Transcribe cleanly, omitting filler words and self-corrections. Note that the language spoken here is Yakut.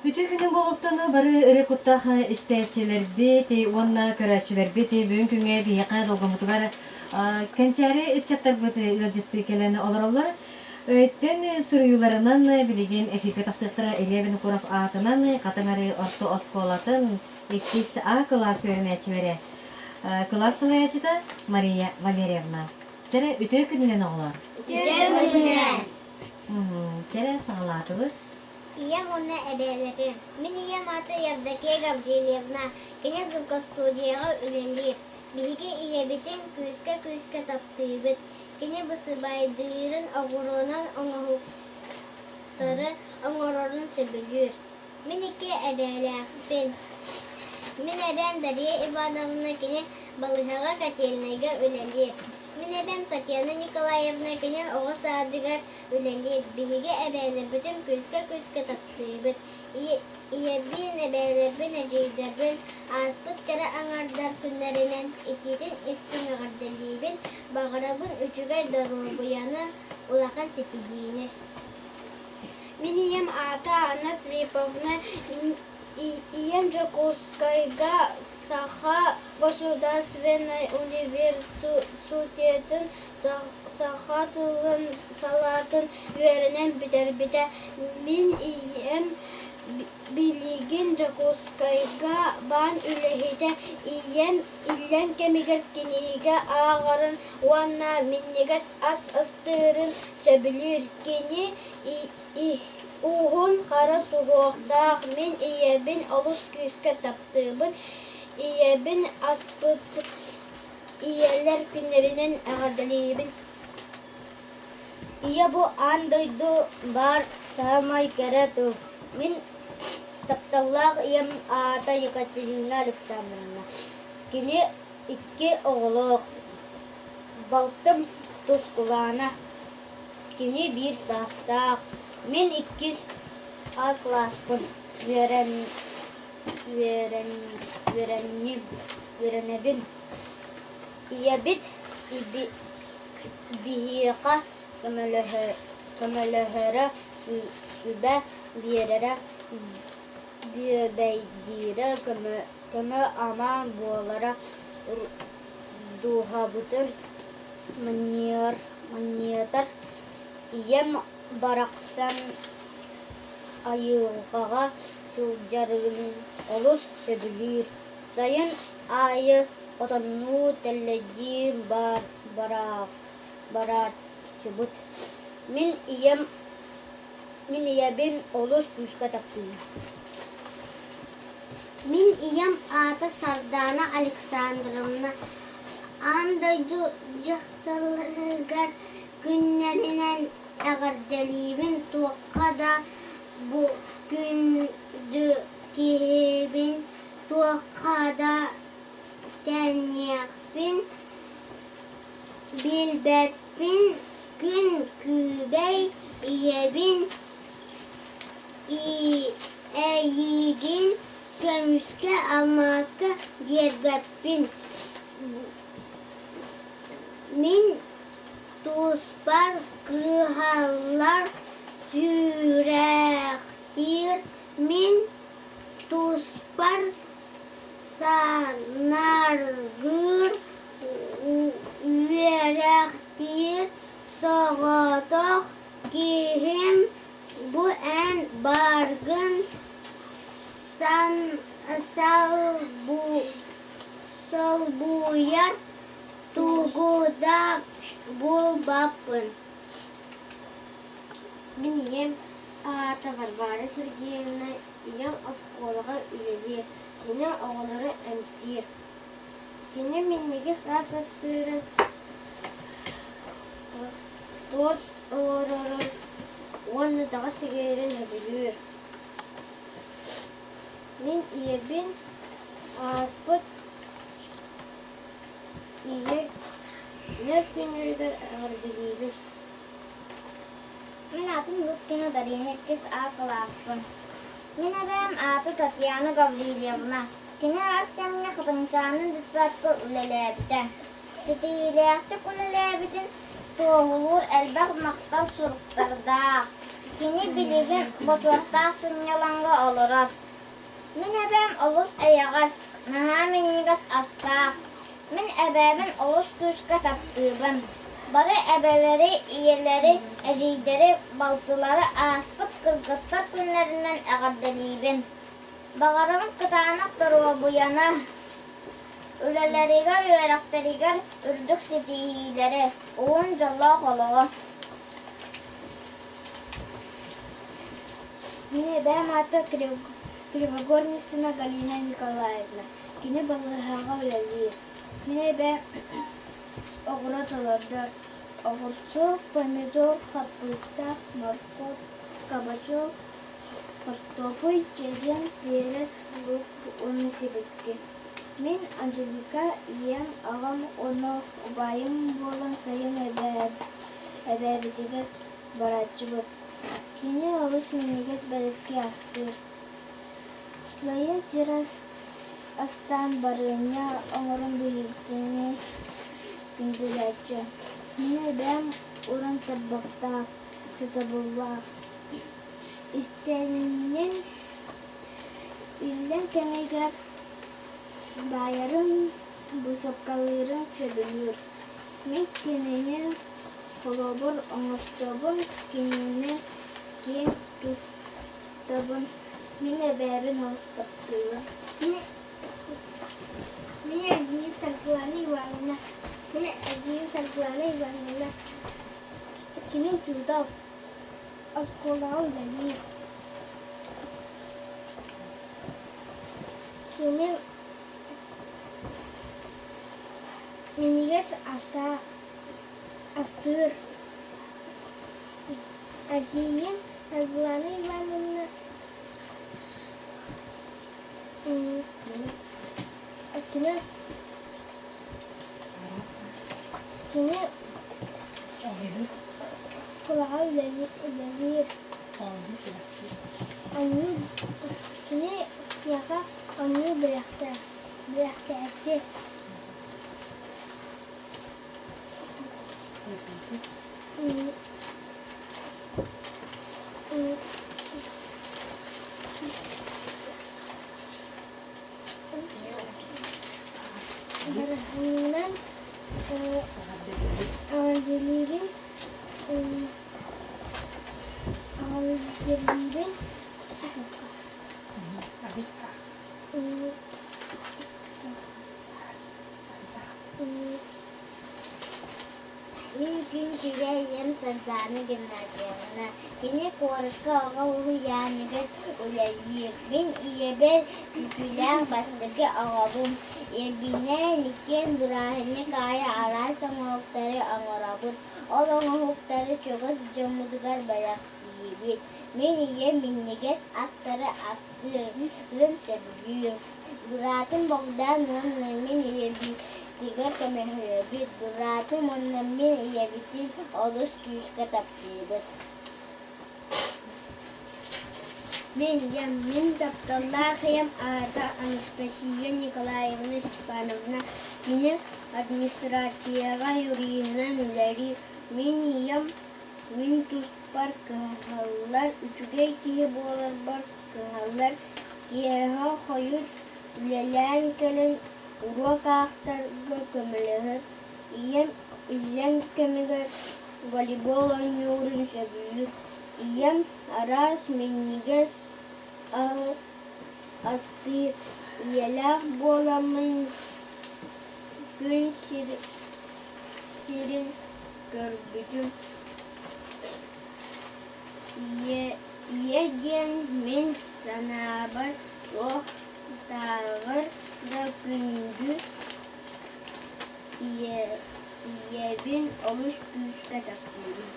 Үтүө күнүн буолуохтун бары өрө куттаах истээччилэрбит уонна көрөөччүлэрбит бүгүн күҥҥэ биһиэхэ долгуммутугар кэнчээри ыччаттарбыт ыалдьыттыы кэлэн олороллор. Өйтөн суруйууларынан билигин эфиргэ тахсыахтара Илья Винокуров аатынан Хатыҥ-Арыы орто оскуолатын иккис А кылаас үөрэнээччилэрэ кылаас салайааччыта Мария Валерьевна. Чэрэ үтүө күнүнэн оҕолор! Үтүө күнүнэн! Чэрэ саҕалаатыбыт. Ийэм уонна эбээлэрим. Мин ийэм аата Евдокия Гаврильевна. Кини звукостудияҕа үлэлиир. Биһиги ийэбитин күүскэ-күүскэ таптыыбыт. Кини бысыбайдыырын, оҕуруонан оҥоһуктары оҥорорун сөбүлүүр. Мин икки эбээлээхпин. Мин эбээм Дария Ивановна кини балыыһаҕа котельнайга үлэлиир. Мин эбээм Татьяна Николаевна кини оҕо саадыгар үлэлиир. Биһиги эбээлэрбитин күүскэ-күүскэ таптыыбыт. Ийэбин, эбээлэрбин, эдьиийдэрбин ааспыт кэрэ аҥардар күннэринэн итиитин истиҥ эҕэрдэлиибин, баҕарабын үчүгэй доруобуйаны, улахан ситиһиини. Мин ийэм аата Анна Филипповна, ийэм Дьокуускайга Саха государственнай университетын саха тылын салаатын үөрэнэн бүтэрбитэ. Мин ийэм билигин Дьокуускайга баан үлэһитэ. Ийэм иллэҥ кэмигэр кинигэ ааҕарын уонна минньигэс ас астыырын сөбүлүүр. Кини уһун хара суһуохтаах, мин ийэбин олус күүскэ таптыыбын, ийэбин аспыт ийэлэр күннэринэн эҕэрдэлиибин. Ийэ бу аан дойду баар саамай кэрэ тыл. Мин тапталлаах ийэм аата Екатерина Александровна. Кини икки оҕолоох, балтым Тускулаана. Кини биир саастаах, мин иккис А кылааспын үөрэн үөрэн үөрэнним үөрэнэбин. Ийэбит биһиэхэ көмөлөһөрө, сүбэ биэрэрэ, бүөбэйдиирэ, көмө-ама буолара, дууһабытын манньыйар. Ийэм барахсан айылҕаҕа сылдьарын олус сөбүлүүр. Сайын аайы отоннуу, тэллэйдии барааччыбыт. Мин ийэм Мин ийэбин олус күүскэ таптыыбын. Мин ийэм аата Сардаана Александровна. Аан дойду дьахталларыгар күннэринэн эҕэрдэлиибин, туохха да бу күндү киһибин, туохха да тэҥниэхпин билбэппин, күн күбэй ийэбин эйиигин көмүскэ, алмааска биэрбэппин. Мин туспар кыһаллар сүрэхтиир, мин туспар санааргыыр үөрэхтиир соҕотох киһим бу эн бааргын солбуйар тугу да булбаппын. Мин ийэм аата Варвара Сергеевна, ийэм оскуолаҕа үлэлиир, кини оҕолору эмтиир. Кини минньигэс ас астыырын, торт оҥорорун уонна таҥас сигэрин сөбүлүүр. Мин ийэбин ааспыт ийэ ийэ күнүгэр эҕэрдэлиибин. Мин аатым Лыткина Дарина иккис А кылааспын. Мин эбээм аата Татьяна Гаврильевна. Кини өр кэмҥэ Хатыҥчааны детсадка үлэлээбитэ. Ситиһиилээхтик үлэлээбитин туоһулуур элбэх махтал суруктардаах. Кини билигин бочуоттаах сынньалаҥҥа олорор. Мин эбээм олус эйэҕэс, наһаа минньигэс астаах. Мин эбээбин олус күүскэ таптыыбын. Бары эбэлэри, ийэлэри, эдьиийдэри, балтылары ааспыт кыргыттар күннэринэн эҕэрдэлиибин. Баҕарабын кытаанах доруобуйаны, үлэлэригэр, үөрэхтэригэр үрдүк ситиһиилэри, уһун дьоллоох олоҕу. Мин эбээм аата Кривогорницына Галина Николаевна. Кини балыыһаҕа үлэлиир. Мин эбээм оҕуруот олордор. Оҕурсу, помидор, хаппыыста, моркуоп, кабачок, хортуоппуй, дьэдьэн, перец, лук уонна сибэкки. Мин Анжелика ийэм, аҕам уонна убайым буолан сайын эбээбитигэр барааччыбыт. Кини олус минньигэс бэрэски астыыр. Сайын сир астаан барыанньа оҥорон биһигини күндүлээччи. Мин эбээм уран тарбахтаах, сатабыллаах. Истэнньэҥ иллэҥ кэмигэр баайарын, быысапкалыырын сөбүлүүр. Мин кинини холобур оҥостобун, кинини киэн туттабын, мин эбээбин олус таптыыбын. Мин эдьиийим Саргылана Ивановна. Мин эдьиийим Саргылана Ивановна. Кини учуутал. Оскуолаҕа үлэлиир. Кини минньигэс астаах, астыыр. Эдьиийим Саргылана Ивановна кини кини Кулаҕа үлэлиир. Оонньуу кини киһиэхэ оонньуу бэлэхтээччи. Барыһынан эҕэрдэлиибин эҕэрдэлиибин Мин күн күбэй ийэм Сардаана Геннадьевна. Кини куоракка оҕо уһуйааныгар үлэлиир. Мин ийэбэр күүтүүлээх бастакы оҕобун. Ийэбинээн иккиэн бырааһынньык аайы араас оҥоһуктары оҥоробут. Ол оҥоһуктары чугас дьоммутугар бэлэхтиибит. Мин ийэм минньигэс астары астыырын сөбүлүүр. Быраатым Богдан уонна мин ийэбитигэр көмөлөһөбүт. Быраатым уонна мин ийэбитин олус күүскэ таптыыбыт. Мин ийэм, мин тапталлаах ийэм аата Анастасия Николаевна Степановна. Кини администрацияҕа юриһынан үлэлиир. Мин ийэм мин туспар кыһаллар, үчүгэй киһи буоларбар кыһаллар. Киэһэ хойут үлэлээн кэлэн уруок аахтарга көмөлөһөр. Ийэм иллэҥ кэмигэр волейбол оонньуурун сөбүлүүр. Ийэм араас минньигэс аһы астыыр. Ийэлээх буоламмын күн сирин көрбүтүм. Ийэ диэн мин санаабар туохтааҕар да күндү ийэбин олус күүскэ таптыыбын.